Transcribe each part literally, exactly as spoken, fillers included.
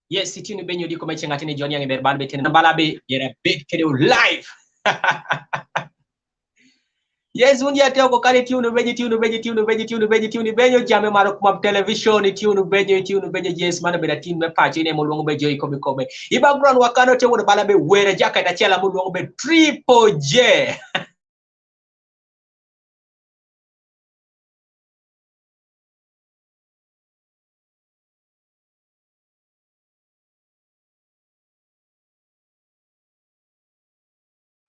Yes, itune bed nyodi kome cinga tini joni yang ber ban betin nambala be yera bed kede live. Yes, wun ya teo ko kare tune bed, tune bed, tune bed, tune bed, tune bed, jame maro kumam television, tune bed, tune bed, yes, mano beda tune me pacho ine mo luong be joy komi komi. I background wa kano teo bala be wera jaka ta chela mo luong be Triple J.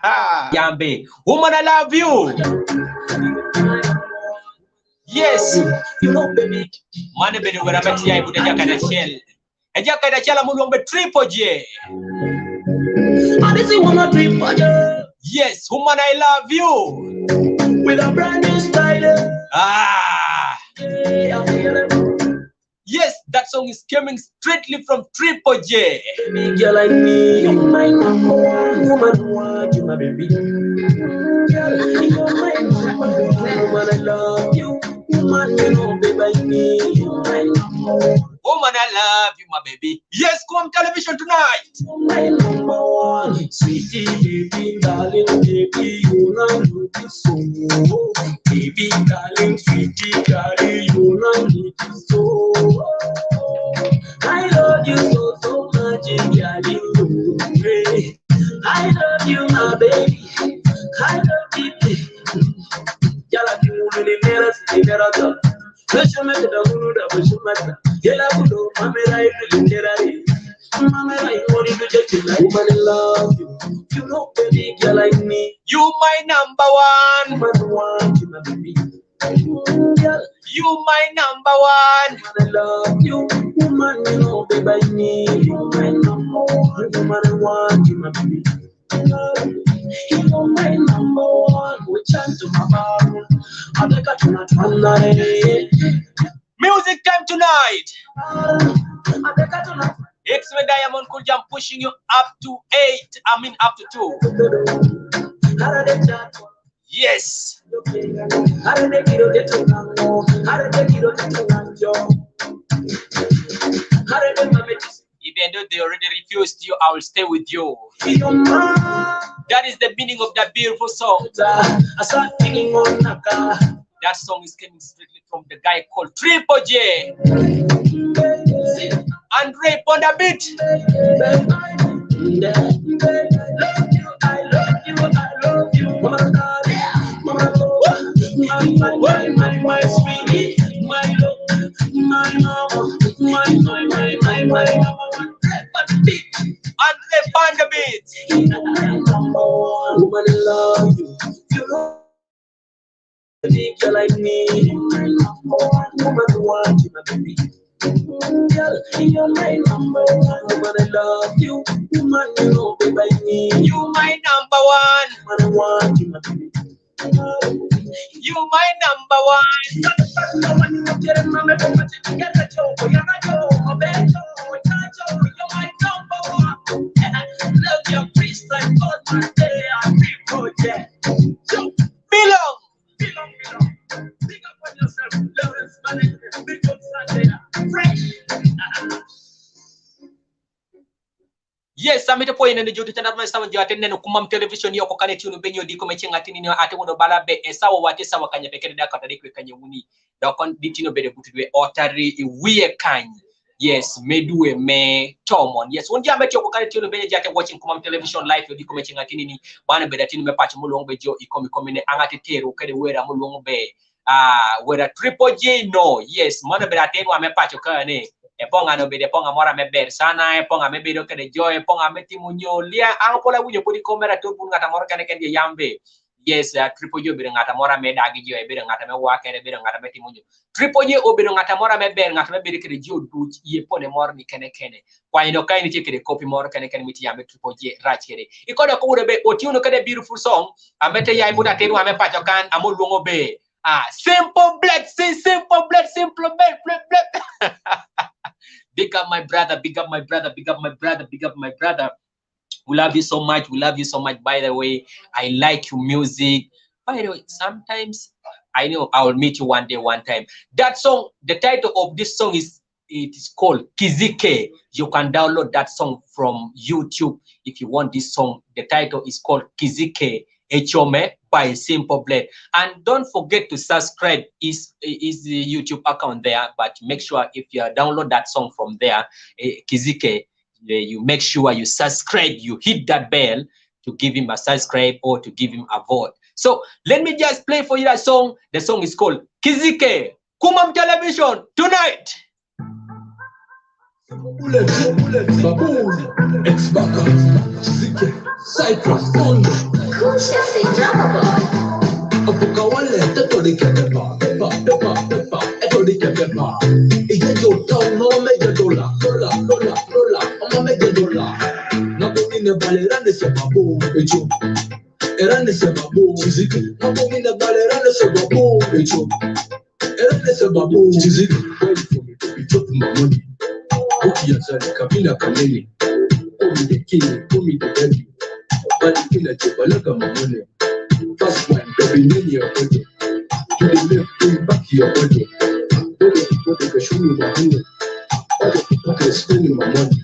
Ah, Yambe. Woman, I love you. Yes. You know, baby. Mane bede wera meti ya ibu de jaka da chel. E jaka da chela mo luong be Triple J. And this is one of Triple J. Yes, woman, I love you. With a brand new style. Ah. Yeah, I feel it. Yes, that song is coming straightly from Triple J. Baby girl, I need you, my number one woman, want you, my baby. Girl, you're my number one woman, I love you. Woman, you know, baby, I need you, my number one. Woman, I love you, my baby. Yes, come television tonight. My number one, sweetie, baby, darling, baby, you know, you so. Baby, darling, sweetie, darling, you know, you so. I love you so, so much, darling, you know. I love you, my baby. I love you. Yala, you really never see me. Woman, I love you. You know, baby girl, I need you, my number one. Woman, want you, my baby. Girl, you my number one. Woman, I love you. Woman, you know, baby, I need you, my number one. Woman, I want you, my baby. You my number one. We chant to my bar. I beg her to not run away. Music time tonight. It's me, Diamond Cool Jam, pushing you up to eight. I mean, up to two. Yes. Even though they already refused you, I will stay with you. That is the meaning of that beautiful song. That song is coming strictly from the guy called Triple J. Andre pon the beat. Andre pon the beat. Woman, I love you. You know, baby girl, I need you. Woman, I want you, my baby. Girl, you're my number one. Woman, I love you. Woman, you know, baby, I need you. You my number one. Woman, I want you, my baby. You my number one. Belong. Belong, belong. Big up on yourself. Lawrence Management. Big up Sunday. Fresh. Yes, ami te poi nene jodi tena ma sama jodi tena nene kumam television yo ko kane tinu benyo di ko me chenga tini ni ate wodo bala be e sawa wate sawa kanya pekere da kata di kwe kanya wuni. Da kon di tino bede butu dwe otari i wiye kany. Yes, me duwe me tomon. Yes, wun jame tiyo ko kane tinu benyo jate watching kumam television live yo di ko me chenga tini ni. Bana beda tinu me pacho mo luong be jo i komi komi ne anga te teru kede wera mo luong be. Ah, wera Triple J no. Yes, mano beda ten wa me pacho kane. E ponga no bede ponga mora me ber sana, e ponga me bedo kede jo, e ponga me timu nyo. Lia, ang pola wunyo podi komera tur bun ngata mora kene kene yambe. Yes, ah, Triple J bedo ngata mora me dagi jo, e bedo ngata me wa kede, bedo ngata me timu nyo. Triple J o bedo ngata mora me ber, ngata me bedo kede jo duch, ye pole mora ni kene kene. Kwa ino kaini tie kede copy mora kene kene miti yambe Triple J rach kede. Ikoda ko ude be, o tiuno kede beautiful song, amete ya ibuta ten wa me pacho kan, amo luongo be. Ah, simple blood, si-, simple blood, simple blood, blood, blood. Big up my brother, big up my brother, big up my brother, big up my brother. We love you so much, we love you so much. By the way, I like your music. By the way, sometimes I know I will meet you one day, one time. That song, the title of this song is it is called Kizike. You can download that song from YouTube if you want this song. The title is called Kizike, Echome by Simple Blade. And don't forget to subscribe his, his YouTube account there, but make sure if you download that song from there, eh, Kizike, eh, you make sure you subscribe, you hit that bell to give him a subscribe or to give him a vote. So let me just play for you that song. The song is called Kizike. Kumam Television tonight. Bullet, bullet, baboon, X-Baka, Zike, Cyprus, Thunder. Cool Chef, drama boy. Apuka wale, teto di ke pepa, pepa, pepa, pepa, eto di ke pepa. Ije jo tao, no me je dola, dola, dola, dola, ama me je dola. Na boni ne bale rane se baboon, ejo. Erane se baboon, Zike. Na boni ne bale rane se baboon, ejo. Erane se baboon, Zike. Why you for me to be chop my money? Put your side, Kabina Kameni. Call me the king, call me the daddy. Body killer, Jabalaga, my money. Fast wine, baby, name your body. To the left, bring back your body. Body, body, can show me my honey. Body, body, spending my money.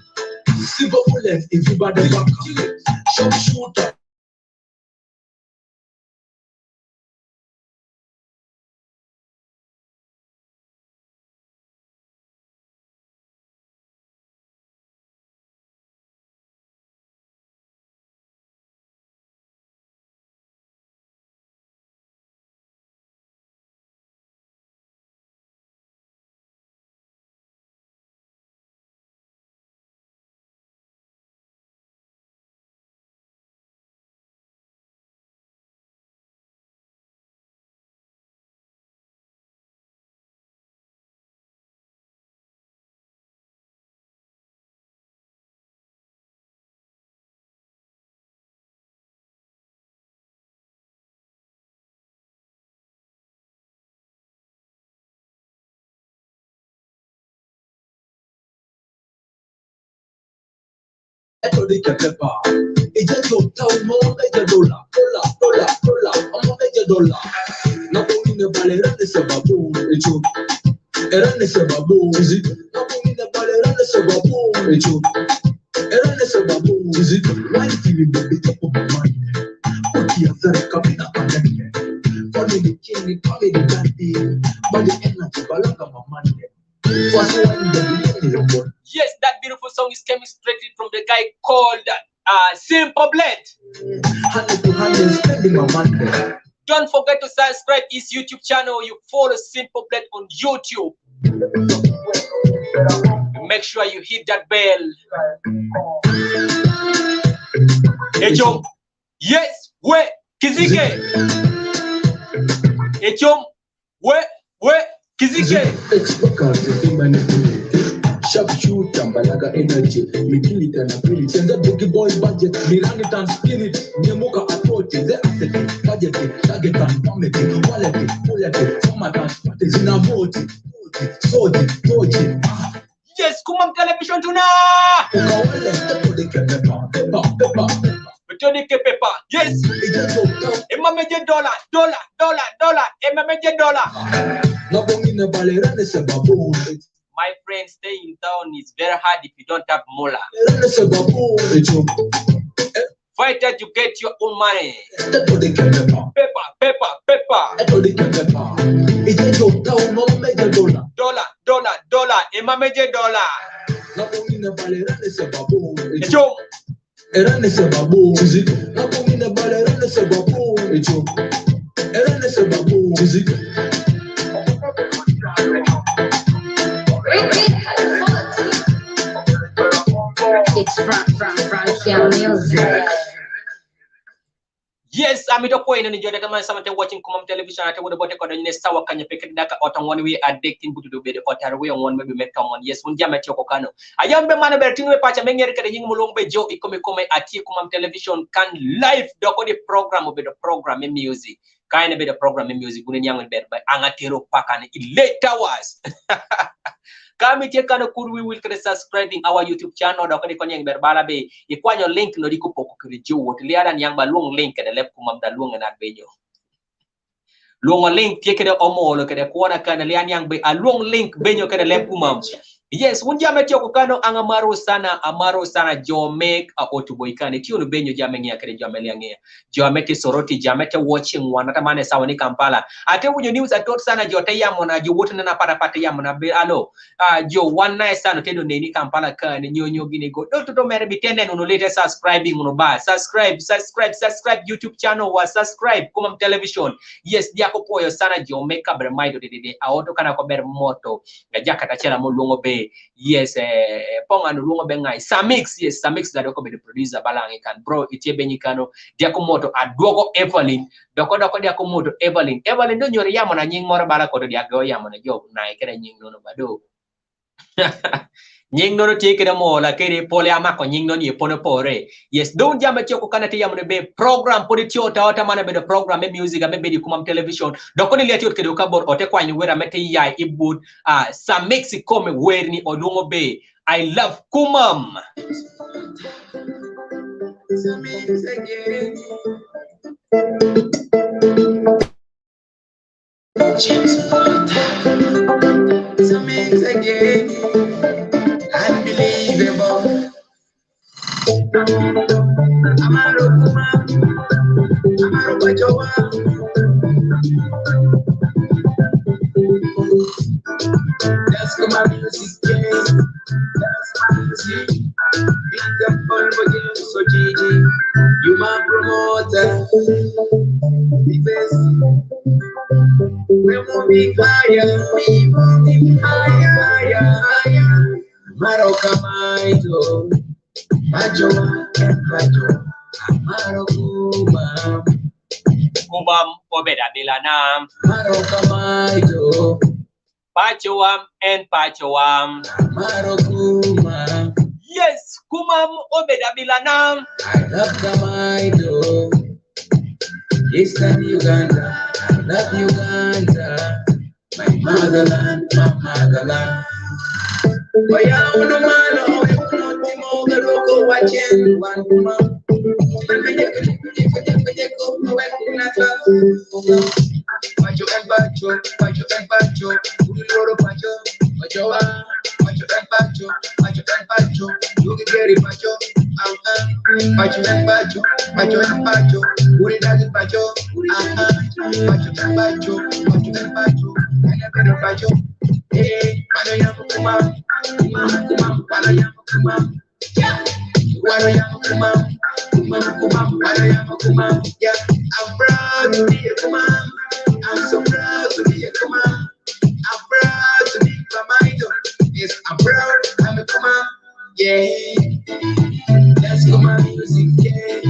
Silver bullet, everybody back. Sharpshooter. Eto di ke pepa. Ije jo tao, mo me je dola, dola, dola, dola, mo me je dola. Na boni ne bale rane se baboon, ejo. Erane se baboon, Zike. Na boni ne bale rane se baboon, ejo. Erane se baboon, Zike. Why you feeling, baby, top of my mind? Put your fere Kabina Kameni. Family king, family daddy. Body energy, Balaga, my money. Yes, that beautiful song is coming straight from the guy called, uh, Simple Blade. Hand to hand, spending my money. Don't forget to subscribe his YouTube channel. You follow Simple Blade on YouTube. Make sure you hit that bell. Ejo. Yes, we, Kizike. Ejo. We, we, Kizike. Sharpshooter, Balaga energy. Mi kill it and I feel it. Send that boogie boy budget. Mi run it and spin it. Nyemuka approach. They accept it. Budget it. Target and vomit it. Quality, quality. Summer dance parties in a forty. Forty, forty, forty. Ah. Yes, Kumam Television tonight. Eto di ke pepa. Yes. Ema me je dola, dola, dola, dola. Ema me je dola. My friend, stay in town is very hard if you don't have moolah. Fight hard to get your own money. Pepa, pepa, pepa. Dola, dola, dola. Ema me je dola. Ejo. It's from, from, from Kill Music. Yes, ami to ko ino ni jode kama sama te watching Kumam Television, ate wode bote ko do ne sawa kanya peke daka ota ngwan wi adektin butu do bede ota wi ngwan me be meka ngwan. Yes, un jama tioko kano. Ayam be mano be ting be pacha me ngeri kede nying mulong be jo iko me kome ati Kumam Television kan live do ko di program be do program e music. Kaina be do program e music gune nyang be be anga tero pakan i late hours. Kami tie kano kur wi wil kede subscribing our YouTube channel do ko di ko nyang be bala be i kwanyo link no di ko poko kede jo wot liadan nyang ba luong link kede lep Kumam da luong na be nyo. Luong link tie kede omo lo kede kuona kana lian nyang be a luong link be nyo kede lep Kumam. Yes, wun jame tye ko kano, ang amaru sana, amaru sana jo me a otubo i kane. Tye wunu be nyo jame ng'iya kede jame lia ng'iya. Jame tye Soroti, jame tye watching wan, ata mane sawa ni Kampala. Ate wunyo news atot sana jo te yamona, jo wotu na pata pata yamona be, alo. Ah, jo wan na sana te do neni Kampala kane, nyo nyo gini go. Do to do mere bi tenden wunu lete subscribing wunu ba. Subscribe, subscribe, subscribe YouTube channel wa, subscribe Kumam Television. Yes, dia ko poyo sana jo me kabre mai do de de. A oto kana ko ber moto. Nga jaket achiel amo luongo be, yes, eh, pong ano luongo be ngai. Samix, yes, Samix da doko be the producer balang i kan. Bro, itie be nyi kano. Dia ko moto aduogo Evelyn. Doko doko dia ko moto Evelyn. Evelyn do nyori yamo na nying moro bala kodo dia go yamo na jo na ikere nying nono bado. Nying nono tie kede mo la kede pole amako nying nono ye pone pore. Yes, don jame tio ko kana te yamo ne be program podi tio ta ota mana be the program me music me be di Kumam Television. Doko ni lia tio kede kabor ote kwa ni wera me te ya i bud. Ah, Samix i kome wer ni oluongo be I love Kumam. Samix again. Unbelievable. Amaro Kumam. Amaro Bajowa. That's Kumam music, yeah. That's Kumam music. Big up all Bajowa, so G G. You my promoter. The best. We're moving higher, we're moving higher, higher, higher. Amaro Kumam, Bajowa, Bajowa, Amaro Kumam. Kumam obed abilana. Amaro Kumam, Bajowa and Bajowa. Amaro Kumam. Yes, Kumam obed abilana. I love Kumam. Eastern Uganda, I love Uganda. My motherland, my motherland. Oya unu malo, oya unu timo, gado ko wachen, wan Kumam. Pacho and Pacho, Pacho and Pacho, Uloro Pacho, Pachowa, Pacho and Pacho, Pacho and Pacho, Lugeri Pacho, uh-huh. Pacho and Pacho, Pacho and Pacho, Uridagi Pacho, uh-huh. Pacho and Pacho, Pacho and Pacho, Pacho and Pacho. Hey, Pacho yam Kumam, Kumam, Kumam, Pacho yam Kumam. Yeah. Wano yam Kumam, Kumam, Kumam, wano yam Kumam. Yeah, I'm proud to be a Kumam. I'm so proud to be a Kumam. I'm proud to be Kumam. Yes, I'm proud. I'm a Kumam. Yeah. That's Kumam music. Yeah.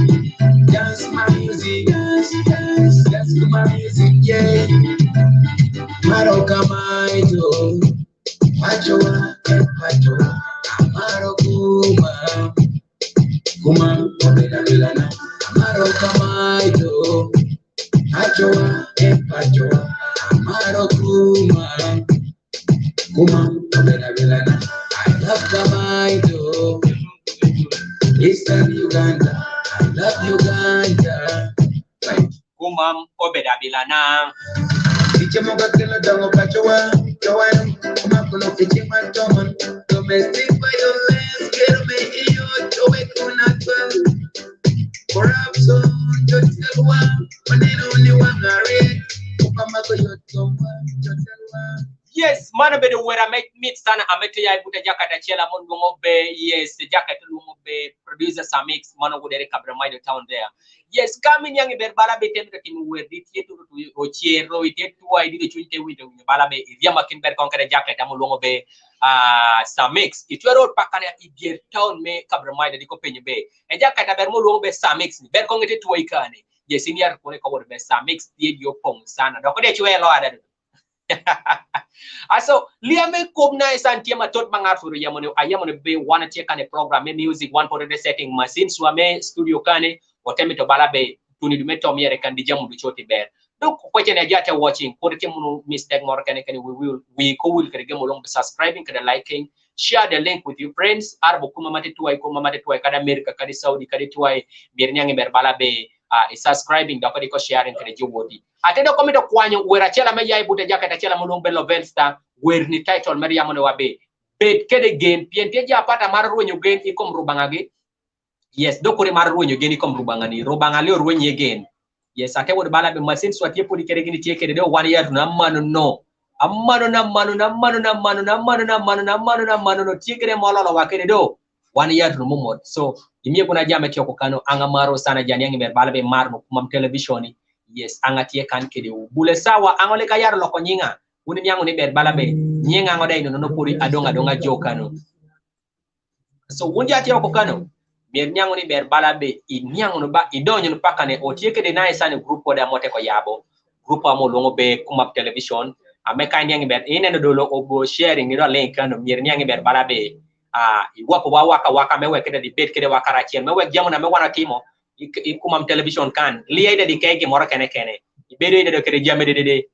That's my music. That's, that's, that's Kumam music. Yeah. Amaro Kumam. Pachowa, Pachowa, Amaro Kumam. Kumam obed abilana, Amaro Kumam. Pachowa, Pachowa, Amaro Kumam. Kumam obed abilana, I love Kumam. Eastern Uganda, I love Uganda. Kumam obed abilana. Iche moga kila dongo Pachowa, Chowa, Kumam kuno kiche man toman. Domestic violence, kero me iyo, chowe kuna twan. Corruption, chotelwa, maneno ni wangare, Kumam ko yotomwa, chotelwa. Yes, mano bedo wera me mit sana, ame te ya i bute jaket achiel amo luongo be, yes, jaket luongo be, producer Samix, mano gudere Kabramayo town there. Yes, kami niang' iber bala be tem to timo wer di tie to to ochiero, itie tuai di to chuny te winjo winjo bala be, iria makin ber kon kere jaket amo luongo be, ah, Samix. Itwero pakane idier town me Kabramayo di ko penyo be. E jaket aber mo luongo be Samix, ni ber kon ite tuai kane. Yes, ini yar kone ko wor be Samix, tie dio pong sana. Doko de chwe lo ada. Aso, lia me kob na isan tie matot ma ngat furu yamone, ayamone be wan tie kane program me music, wan pore de setting machine, swa me studio kane, otemi to bala be, tuni du me tom yere kan di jamu du choti ber. Dok kweche ne jate watching, kore tie munu mistake moro kane kane, we will, we ko will kere gemo long be subscribing, kere liking, share the link with your friends, arbo kuma mate tuai, kuma mate tuai, kada America, kada Saudi, kada tuai, mir nyangi ber bala be, ah, i subscribing, doko di ko sharing kere jiwodi. Ate doko mi do kwanyo, wer achiel ame yai bute jaket achiel ame luong be Lovel Star, wer ni title mer yamone wa be. bed kede gen, pien tye ja pata mar rwenyo gen i kom rubanga gi. Yes, do kuri mar rwenyo gen i kom rubanga ni, rubanga leo rwenye gen. Yes, ate wod bala be machines wa tye podi kede gini tye kede do wan yar na mano no. Amano na mano na mano na mano na mano na mano na mano na mano no tye kede molo lo wa kede do. Wan yar no mumot. So, imiye kuna jame tye ko kano anga maro sana jani angi ber bala be mar no kumam television. Yes, anga tye kan kede u. Bule sawa ango le ka yar loko nyinga. Uni niango ni ber bala be. Nyinga ango dai no no podi adonga adonga jo kano. So wun ja tye ko kano. Mier niango ni ber bala be i niango no ba i donyo no pakane o tye kede na isani group ko da mote ko yabo. Group amo luongo be kumap television. Ame ka niangi ber ineno dolo obo sharing ni do link kano mier niangi ber bala be. Ah, i wapo wa waka waka me wek kede di bet kede waka rachien me wek jamo na me wana timo. I, i kumam television kan. Liya ide di kege moro kene kene. I bedo ide do kede jame de de de.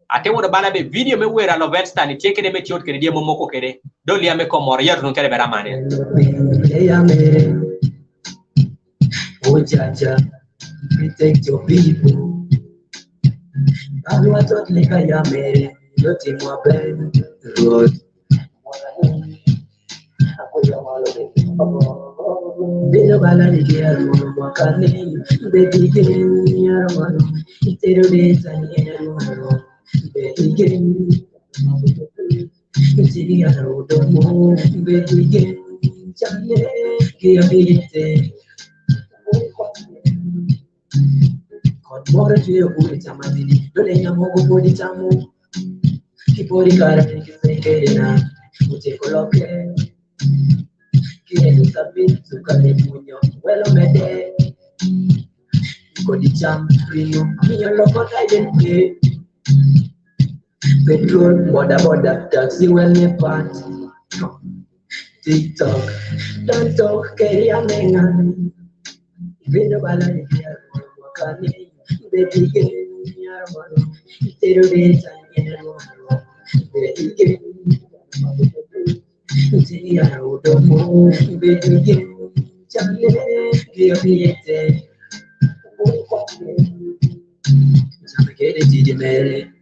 Ate wodo bala be video me wer alo Vetstan tye kede me tiot kede die momoko kede. Do liya me komor yar nun kede bera mane. Oh, Jah Jah, protect your people. Alwa tot le ka ya mere, lo ti mo ben, Lord. Bino bala ni ki aru mo kani, baby girl, ya mo, itero de tani ya mo, baby girl. Tini aru do mo, baby girl, chale, ki abite. Kot moro tye obudi chama didi, dole nyamo go bodi chamo. Ki bodi kara ni ki sekere na, uche koloke. Ki enu sabi, sukale punyo, welo mede. Kodi cham, ringo, miyo loko taiden pe. Petrol, boda boda, taxi, wellne party. TikTok, don't talk, keri amenga. Bino bala ni ya kani, baby girl, ya mo, itero de tani ya mo, baby girl. Ti ya udo mo, baby girl, chale, ki abite. Chale kede ti di mere.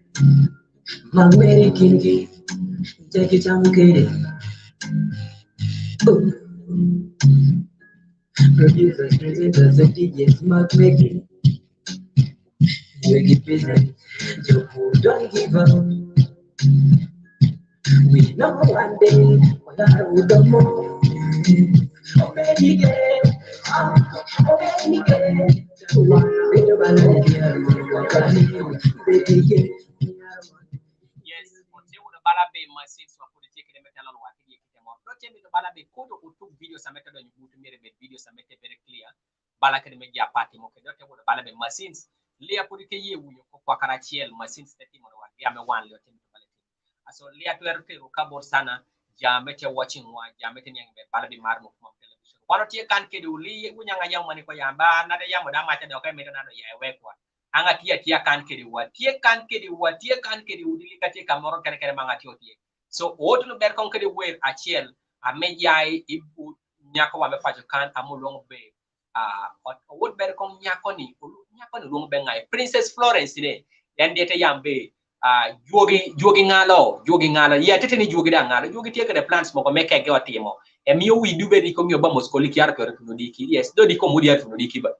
Mag mere kingi, take it, I'm kidding. Producers, presenters, and D Js, mag mere. We give business, you don't give up. We know one day, we are with the more. Oh, baby girl, ah, oh, baby girl. Baby girl. Yes, ote wuna bala be machines wa kudi tye kede me telo wa kidi ye kite mo. Do temi do bala be kudu utuk video sa me tedo nyu butu mere be video sa me te very clear. Bala kede me ja pati mo kede ote wuna bala be machines. Lia kudi ke ye wunyo ko kwa karachiel machines te timo wa ya me wan lio temi do bala temi. Aso lia twero teru kabor sana ja me te watching wa ja me te niang be bala be mar mo kumam television. Wano tye kan kede uli wunyanga yamo mani ko yamba na de yamo da macha doka me te nano ya ewe kwa. Anga tye atye kan kede wa, tye kan kede wa, tye kan kede u, dili ka tye ka moro kene kene ma anga tye otye. So, owoto no ber kong kede wer achiel, ame yai i u nyako wa me pacho kan, amo luong be, ah, ot-, owot ber kong nyako ni, olu-, nyako ni luong be ngai, Princess Florence ne, en diete yam be, ah, juogi, juogi ngalo, juogi ngalo, ya tete ni juogi da ngalo, juogi tye kede plans moko me kege otimo, emiyo wi dube ni komiyo ba mos koli kiar kero tuno diki, yes, do di komu di tuno diki ba.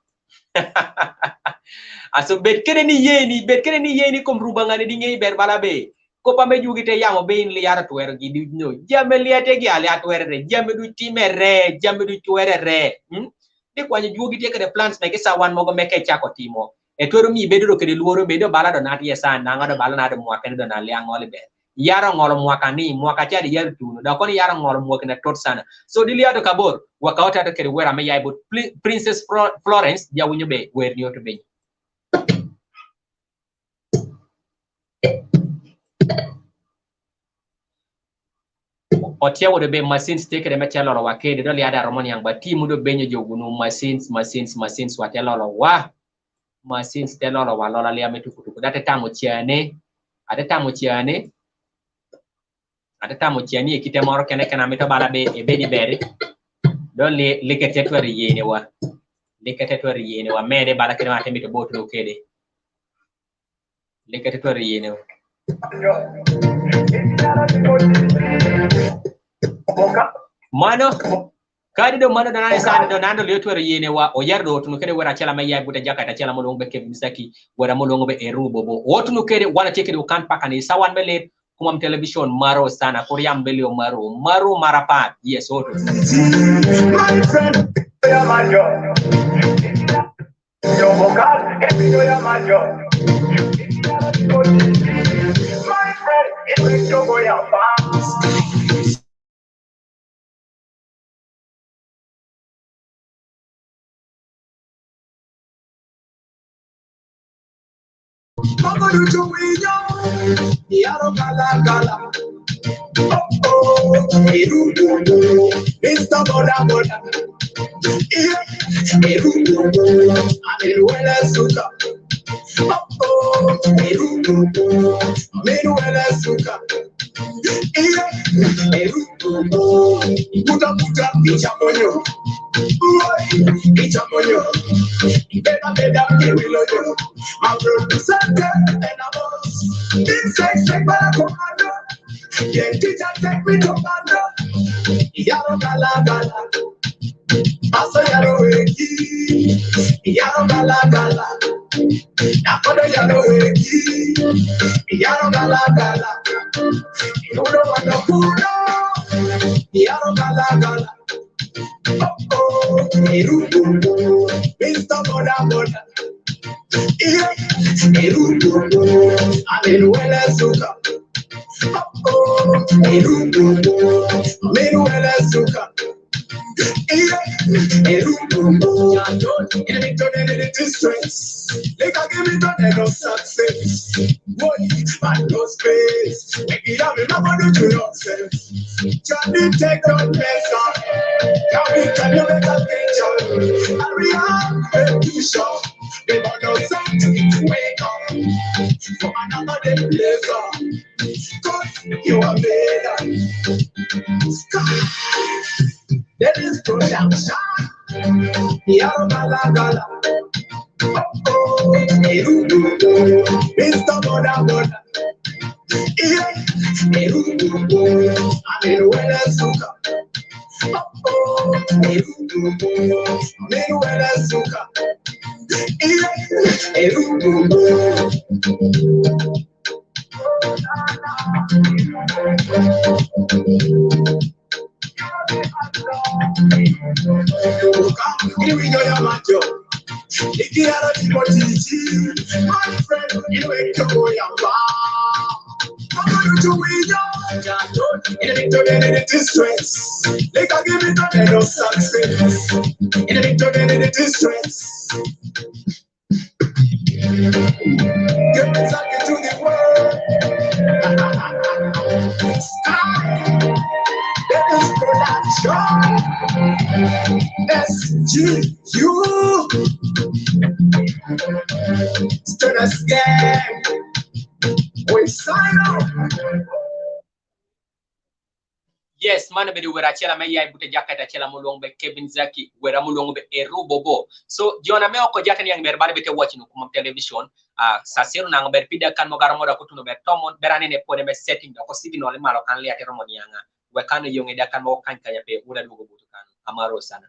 Aso bet kene ni yeni, bet kene ni yeni kom ruba ngane di ng'ei ber bala be. Kopa me jugi te yamo be in liar twero gi du no. Jame liate gi ali atwere re, jame du time re, jame du twere re. Hmm? Di kwanyo jugi te kede plans me ki sa wan mogo me ke chako timo. E twero mi bedo do kede luoro bedo bala do nat ye sa nanga do bala nat mwa kene do na liang oli ber. Yaro ngolo mwaka ni, mwaka cha di yaro tuno. Da koni yaro ngolo mwaka na tot sana. So di liado kabor, waka ota to kede wera me yai but Pli-, Princess Fro-, Florence, ja winyo be, wer ni oto be. Otia wudo be machines te kede me telo wa kede, do liada romo ni ang ba timu do benyo jo gunu machines, machines, machines wa telo wa. Machines te lolo wa lola lia me tuku tuku. Da te tamo chiane. Ate tamo chiane. Ate tamo chiane e kite moro kene kene amito bala be e bedi beri. Do li, like te twere yene wa. Like te twere yene wa. Mede bala kene ma te mito botu lo kede. Like te twere yene wa. Mano, kadi do mano do nane sani do nando lio twero yene wa, o yar do tunu kede wera chela me yai bute jaka ta chela mo long be Kevin Zaki, wera mo long be Eru Bobo. O tunu kede wana chekede ukan pakani sawan be le, kumam television maro sana, kuriam be lio maro, maro marapat. Yes, o tunu. My friend, yeah, my job. Your vocal, every day, yeah, my job. My friend, it makes you go, yeah, fast. Mama do chuwi yo, yaro gala gala. Oh, oh, Eru Bobo, Mister Boda Boda. Yeah, Eru Bobo, Ameruela Suka. Oh, oh, Eru Bobo, Ameruela Suka. Iya, Eru Bobo. Buta buta, icha monyo. Uoi, icha monyo. Beda beda, iwi loyo. My producer, and a boss. Inside, take para commando. Yeah, teacher, take me to commando. Yaro gala gala. Aso yaro eki, yaro gala gala. Akodo yaro eki, yaro gala gala. Kudo wano kudo, yaro gala gala. Oh, oh, Eru Bobo, Mister Boda Boda. Yeah, Eru Bobo, Ameruela Suka. Oh, oh, Eru Bobo, Ameruela Suka. Yeah, Eru Bobo. Don't in it, don't in it, distress. Like I give it on no success. Boy, man, no space. Maybe I'm in my mother to nonsense. Johnny, take your place, uh. Johnny, can you make a picture? Hurry up, make you sure. They want no something to wake up. For another day, later. 'Cause you are better. Sky. There is production. Yaro gala gala. Oh, oh, Eru Bobo. Mister Boda Boda. Yeah, Eru Bobo. Ameruela Suka. Oh, oh, Eru Bobo. Ameruela Suka. Yeah, Eru Bobo. Distress. They can give me the no success. In the victory, in the distress. Get me talking to the world. Sky. That is production. S G U. Status gang. We sign out. Yes, mano bedi wera chela me yai bute jaket a chela mo luongo be Kevin Zaki, wera mo luongo be Eru Bobo. So, jioni me oko jaket yang ber bari bete watch nu kumam television, ah, sa seru nang ber pida kan mo garo mo da kutuno ber tomon, ber anene pone me setting da ko signal malo kan liate romo nianga. We kan yong eda kan mo kan kanya pe uda dugo butu kan, amaro sana.